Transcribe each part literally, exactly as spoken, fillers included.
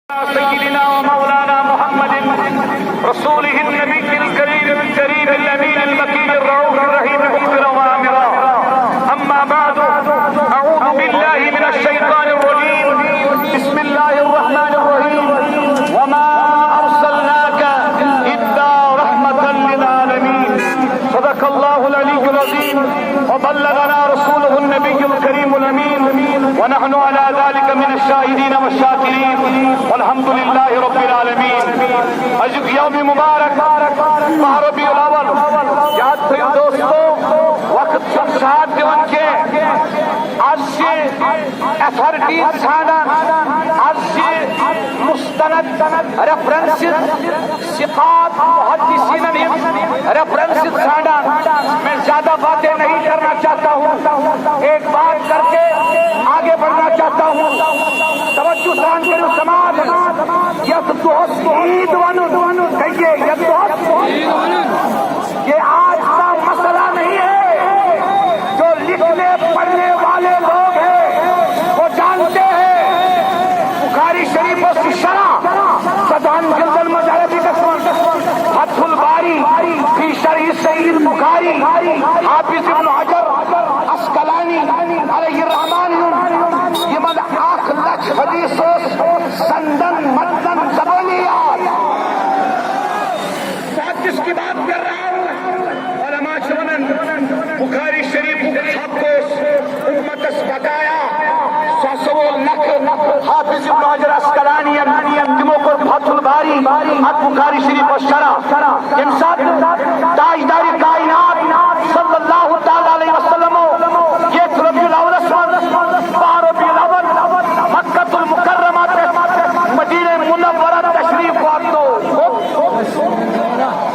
سيدنا ومولانا محمد رسوله النبي الكريم الكريم الأمين المكين الرؤوف الرحيم مخبرا وآمرا. أما بعد، أعوذ بالله من الشيطان الرجيم. بسم الله الرحمن الرحيم. وما أرسلناك إلا رحمة للعالمين. صدق الله العلي العظيم وبلغنا رسوله النبي الكريم الأمين ونحن على ذلك من الشاهدين والشاكرين والحمد لله رب العالمين. أزيك يوم مبارك، ماہ ربیع الاول، یاد تھٲیِو دوستو، وقت چھُنہٕ ساتھ دِوان کینٛہہ۔ از چھِ اتھارٹی ژھانڈان، از چھِ مستند ریفرنسز، ثقات محدثینن ہٕنٛز ریفرنسز ژھانڈان۔ میں زیادہ باتیں نہیں کرنا چاہتا ہوں، ایک بات کر کے آگے بڑھنا چاہتا ہوں۔ توجہ سان کٔرِو سماعت، یتھ دۄہس عید ونُن گٔیے، یتھ دۄہس یہ آج کا مسئلہ نہیں ہے۔ جو لکھنے پڑھنے والے لوگ ہیں، وہ جانتے ہیں۔ بخاری شریفس شرح سدہن جلدن منٛز عربی گژھان، فتح الباری فی شرح صحیح البخاری، حافظ ابن حجر عسقلانی علیہ الرحمان، یِمن اکھ لچھ حدیث اوس سندن متنن زبانی یاد۔ ساتھ جس کی بات کر رہا ہوں، علماء چھِ ونان، بخاری شریف حق اوس امتس بقایا، سُہ ہسا وول نکھٕ حافظ ابن حجر عسقلانی ین۔ تِمو کوٚر فتح الباری اتھ بخاری شریفس شرح۔ ییٚمہِ ساتہٕ تاجدار کائنات صلی اللہ تعالی علیہ وسلم یتھ ربیع الاولس منٛز، باہ ربیع الاول، مکہ المکرمہ پٮ۪ٹھ مدینہ منورہ تشریف واتنو۔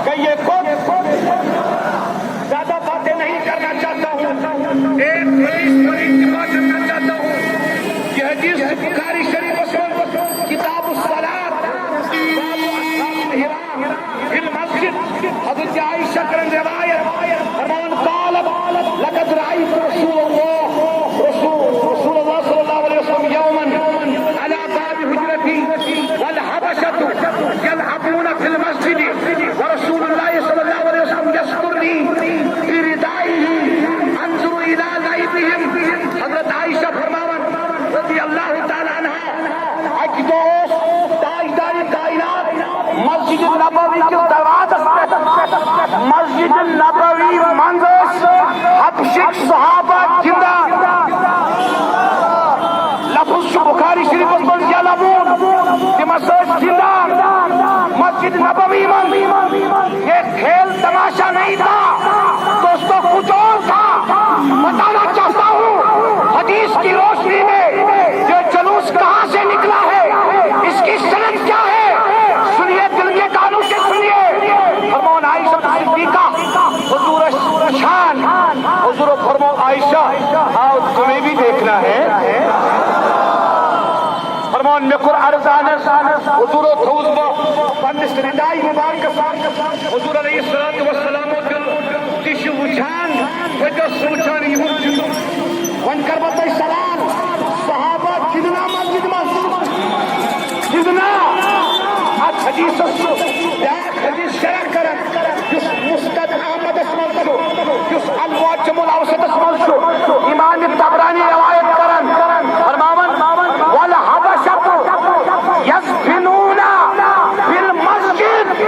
کہ یہ خود زیادہ باتیں نہیں کرنا چاہتا ہوں، ایک حدیث پر اکتفا کرنا چاہتا ہوں۔ یہ حدیث بخاری شریف، کتاب الصلاۃ، باب اصحاب الحراب فی المسجد، حضرت عائشہ کرن روایت، فرمان قالت، لقد رأيت رسول الله، رسول، رسول الله صلى الله عليه وسلم يوما على باب حجرتي والحبشة يلعبون في المسجد ورسول الله صلى الله عليه وسلم يسترني بردائه أنظر إلى لعبهم۔ حضرت عائشہ فرماوان رضی اللہ تعالی عنہا، اکہِ دۄہ اوس تاجدار کائنات مسجد نبوی کِس دروازس پٮ۪ٹھ، مسجد نبوی منٛز ٲسۍ حبشِک صحابہ گِنٛدان۔ لفظ چھُ بخاری شریفس منٛز یلعبون، تِم ہسا ٲسۍ گِنٛدان مسجد نبوی منٛز۔ یہ کھیل تماشا نہیں تھا دوستو، کچھ اور تھا۔ بتانا چاہتا ہوں، حدیث کی روشنی میں یہ جلوس کہاں سے نکلا ہے، اس کی سند کیا ہے؟ سنیے، دل کے کانوں سے سنیے۔ فرمان عائشہ صدیقہ، حضور شان، حضور فرمو عائشہ، آؤ تمہیں بھی دیکھنا ہے۔ فرمان مےٚ کوٚر عرض اہنس، حضور تھوٚوُس بہٕ پننِس ردائی مبارکس۔ حضور علیہ الصلوۃ والسلام دیُت، تہِ چھُ وٕچھان، بہٕ تہِ اوسُس وٕچھان یِہُنٛد جِسم۔ وۄنۍ کَرٕ بہٕ تۄہہِ سوال، صحابہ گِنٛدنا مسجد منٛز؟ گِنٛدنا؟ اَتھ حدیثس چھُ بیٛاکھ حدیث شرح کران، یُس مسند احمدس منٛز چھُ، یُس المعجم الاوسطس منٛز چھُ، امام طبرانی روایت کران، فرماوان، والحبشۃ یزفنون فی المسجد،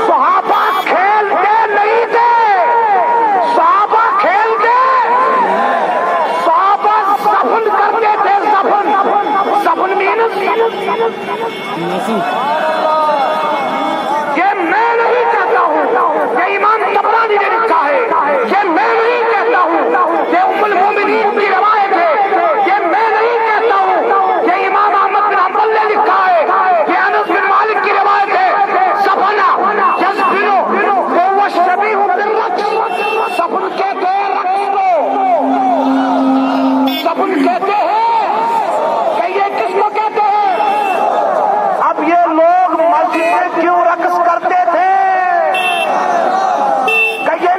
صحابہ کھیلتے نہیں تھے، صحابہ کھیلتے، صحابہ زفن کرتے تھے، زفن، زفن مینز یہ میں نہیں کہتا ہوں، یہ امام طبرانی نے لکھا ہے۔ یہ میں نہیں کہتا ہوں، یہ ام المومنین کی روایت ہے۔ یہ میں نہیں کہتا ہوں، یہ امام احمد بن حنبل نے لکھا ہے۔ یہ انس بن مالک کی روایت ہے۔ زفن یزفن وهو شبیہ بالرقص۔ زفن کہتے ہیں رقص کو، زفن کہتے ہیں۔ کہیے، کس کو کہتے ہیں؟ اب یہ لوگ مسجد میں کیوں رقص کرتے تھے؟ کہیے،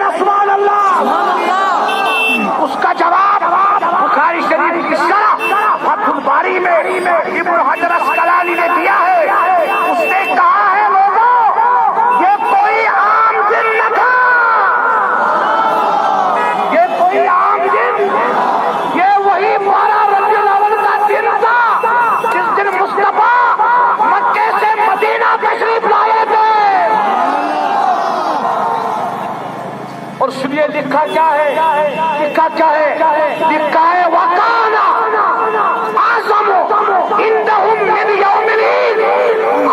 لکھا کیا ہے؟ لکھا کیا ہے؟ لکھا ہے وکان اعظم عندهم من یوم العید۔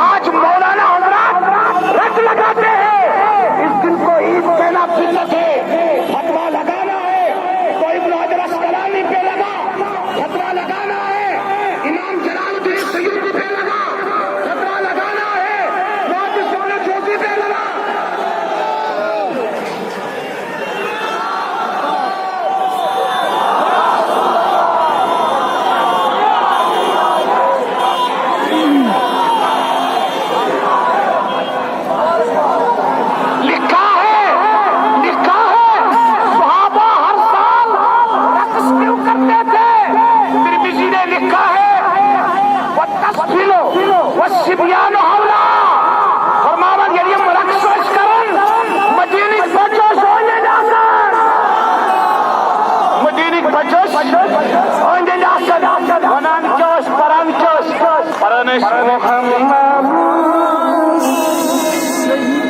آج مولانا حضرات رٹ لگاتے ہیں، اس دن کو عید کہنا بدعت ہے۔ فتویٰ لگانا ہے تو ابن حجر عسقلانی پہ لگا، فتویٰ لگانا ہے امام جلال الدین سیوطی پہ لگا، فتویٰ لگانا ہے محدث ابن جوزی پہ لگا۔ لکھا ہے، لکھا ہے، صحابہ ہر سال رقص کیوں کرتے تھے؟ ترمذی نے لکھا ہے، "والطفل والصبیان حولا"، فرماوان، ییٚلہِ یِم رقص ٲسۍ کران، مدیٖنٕکۍ بچہٕ ٲسۍ أنٛدۍ أنٛدۍ آسان۔ مدیٖنٕکۍ بچہٕ ٲسۍ أنٛدۍ أنٛدۍ آسان، ونان کیٛاہ ٲسۍ، پران کیٛاہ ٲسۍ؟ پران ٲسۍ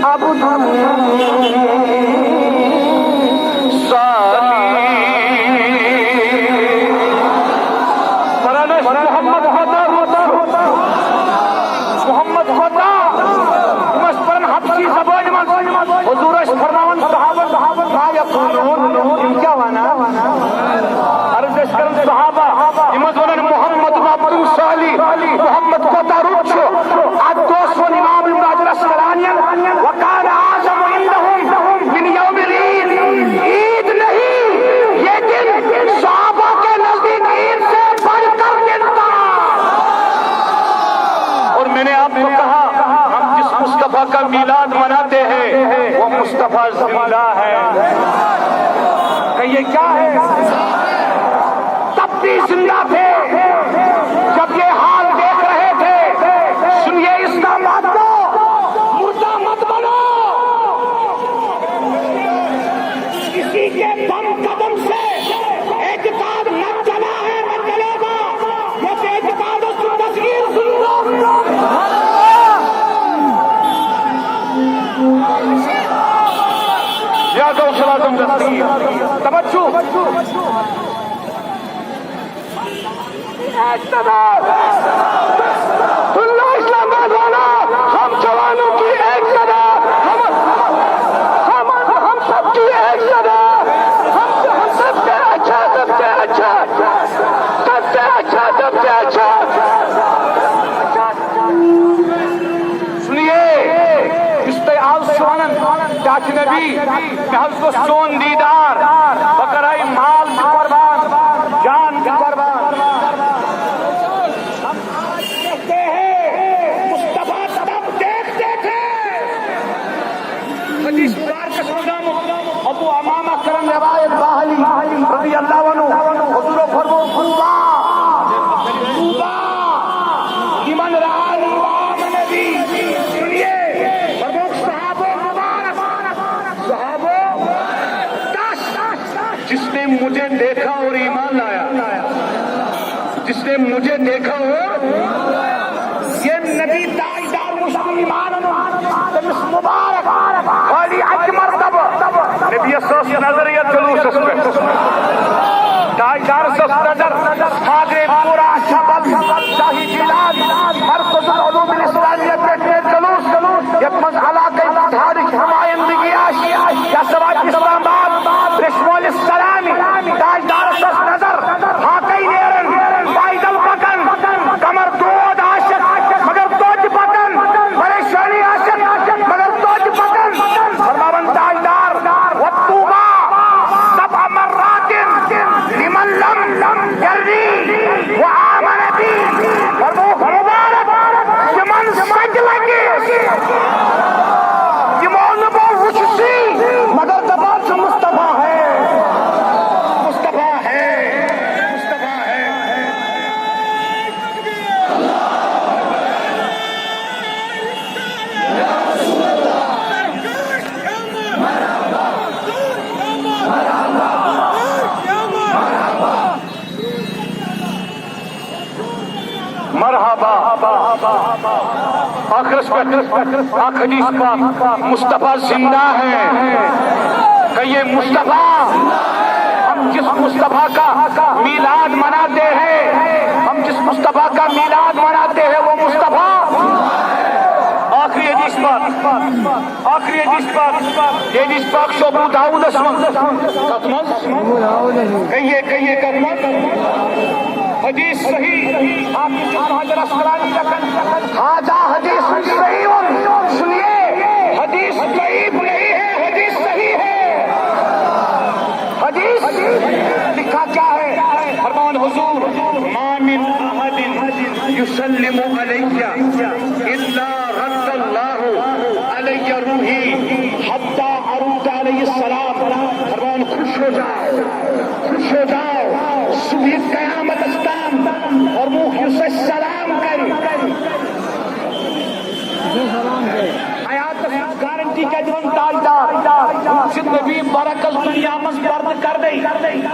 محمد عبد صالح۔ پران ٲسۍ محمد کوتاہ رُت چھُ۔ محمد کوتاہ۔ یِم ٲسۍ پران حبشی زبٲنۍ منٛز۔ حضور ٲسۍ فرماوان صحابن، ما یقولون، یِم کیٛاہ ونان؟ عرض ٲسۍ کران صحابہ، یِم ٲسۍ ونان محمد عبد صالح، محمد کوتاہ رُت چھُ۔ اتھ دۄہس ووٚن امام ابن حجر عسقلانین، وکان اعظم عندهم من یوم العید۔ عید نہیں، یہ دن صحابہ کے نزدیک عید سے بڑھ کر دن تھا۔ اور میں نے آپ کو کہا، ہم جس مصطفیٰ کا میلاد مناتے ہیں، وہ مصطفیٰ زندہ ہے۔ کہیے، کیا ہے؟ تب بھی زندہ تھے، جب یہ حال دیکھ رہے تھے۔ سنیے اس کا مطلب، مردہ مت بنو۔ کسی کے بم قدم سے اعتقاد نہ چلا ہے، نہ چلے گا۔ یہ اعتقاد و تصویر سن لو۔ یا غوث الاعظم دستگیر، توجہ۔ اقتدار۔ اللہ اسلام آباد والا، ہم جوانوں کی ایک صدا، ہم، ہم، ہم سب کی ایک صدا، ہم، ہم سب سے اچھا، سب سے اچھا، سب سے اچھا، سب سے اچھا۔ سنیے، یُس تۄہہِ آز چھُ ونان، ٹاٹھۍ نبی، مےٚ حظ گوٚژھ چون دیٖدار، بہٕ کرٕ ہا یہِ مال تہِ قربان، جان تہِ قربان۔ کہتے ہیں، مصطفیٰ تب دیکھتے تھے۔ حدیث مبارک، ابو امامہ کرن روایت، باہلی رضی اللہ عنہ، حضور فرمو، طوبیٰ، طوبیٰ لمن رآنی وآمن بی۔ سنیے، فرمو، صحابہ مبارک، صحابہ دس، جس نے مجھے دیکھا اور ایمان لایا، جس نے مجھے دیکھا اور یہ نبی تاجدار مسلم ایمان، تٔمِس مبارک، خالی اکہِ مرتبہ نبی صٲب نظر یتھ جلوسس پٮ۪ٹھ۔ تاجدار صٲب نظر، حاضر پورا شبل، شاہی جیلان، مرکز العلوم الاسلامیہ پٮ۪ٹھ یہِ جلوس، یتھ منٛز علاقے پٹھارٕچ نمائندگی آسہِ، یا سوات اسلام آباد، ریشمول السلامی، تاجدار صٲب نظر، حاقے نیرن، پیدل پکن، کمر دود آسٮ۪کھ، مگر توتہِ پکن، پریشانی آسٮ۪کھ، مگر توتہِ پکن۔ فرماوان تاجدار، وطوبیٰ سبع مرات لمن لم یرنی وآمن بی۔ فرمووُکھ، مبارک تِمن ستہِ لٹہِ، یِمو نہٕ بہٕ وُچھسٕے، مگر دپان چھِ مصطفیٰ ہے، مصطفیٰ ہے، مصطفیٰ ہے۔ مرحبا۔ آخرس پٮ۪ٹھ اکھ حدیث پاک، مصطفیٰ زندہ ہے۔ کہ یہ مصطفیٰ، ہم جس مصطفیٰ کا میلاد مناتے ہیں، ہم جس مصطفیٰ کا میلاد مناتے ہیں، وہ مصطفیٰ آخری حدیث پاک، آخری حدیث پاک، یہ حدیث پاک چھُ ابو داؤدس منٛز۔ کتھ منٛز؟ کہیے، کہیے، کتھ منٛز؟ حدیث صحیح۔ حافظ ابن حجر عسقلانی لیکھان، هذا حدیث صحیح۔ سنیے، حدیث ضعیف نہیں ہے، حدیث صحیح ہے۔ حدیث لکھا کیا ہے؟ فرمان حضور، ما من احد یسلم علی الا رد اللہ علی روحی حتی ارد علیہ السلام۔ فرمان، خوش ہو جاؤ، خوش ہو جاؤ، صبح قیامتس تام فرمووُکھ یُس اَسہِ سلام کرِ۔ حیاتس گارنٹی کیا دِوان تاجدار؟ یِم چھِ نبی برعکس دنیا منٛز پردٕ کرنے،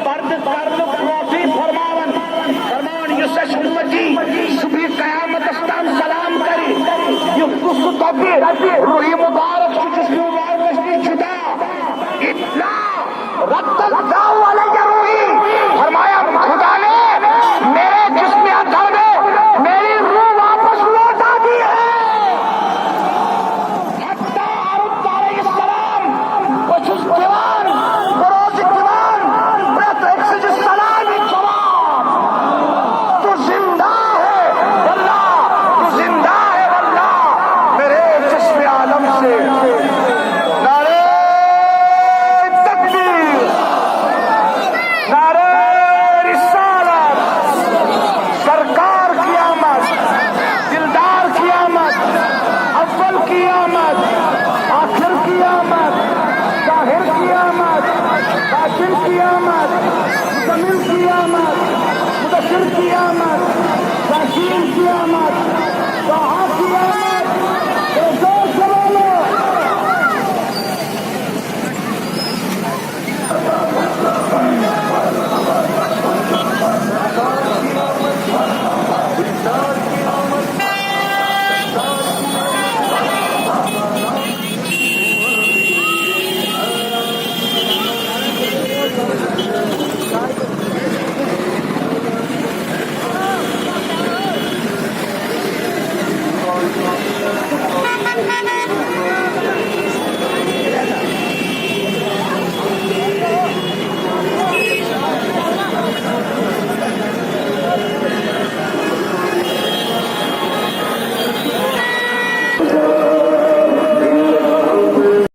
پردٕ کرنہٕ برونٹھٕے فرماوان، فرماوان، یُس اَسہِ اُمتی صبح قیامتس تام سلام کرِ، یہِ کُس دپہِ، روحی مبارک چھُ جسم مبارکس نِش جدا، الا رد